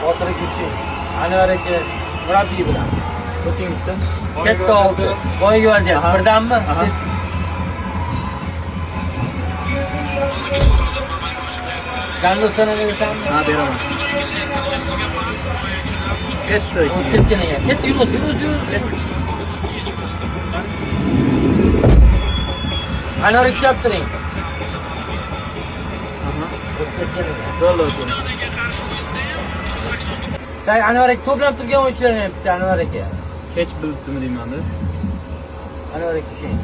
Botir aka ushlang. Anvar aka murabbiy bilan. O'ting bitta. Katta oldi. Boyagi vaziyat. Birdammi? Aha. Jando'stdan ham berasanmi? Ha, beraman. Ketdi. O'tib ketgan ekan. Ketdi Yunus, Yunus, Yunus. Anvar aka ushlab turing. Aha. O'tib ketgan ekan. Bo'ldi, o'ting. Tak, Anvar aka to'plab turgan o'yinchilarni ham bitta Anvar aka. Kech bilibdimi deyman-da. Anvar aka ushlang.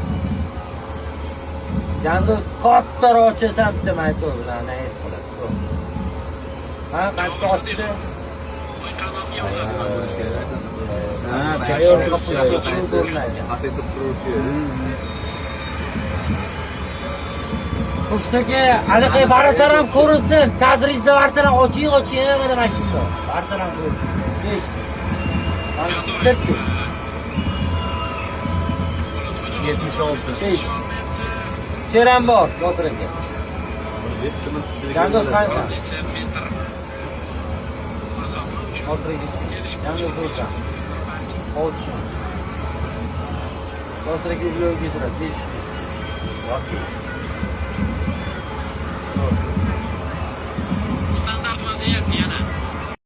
Jando'st kattaroq ochilsa bitta maytov bilan es qiladi. Ha, qattiq otchi. Ha, Tayyor ko'rinmaydi. Pasaytirib turishi kerak. Xurshid aka, anaqa varatan ham ko'rinsin. Kadringizda varatan ham oching, oching, mana shunda. Varatan ham ko'rinsin. 5. Ketdi. 76. 5. Cheran bor, Botir aka. Jando'z qaysi? Botir aka ushlang. Jando'z o'rta. Olti. Botir aka uglov turadi. 5.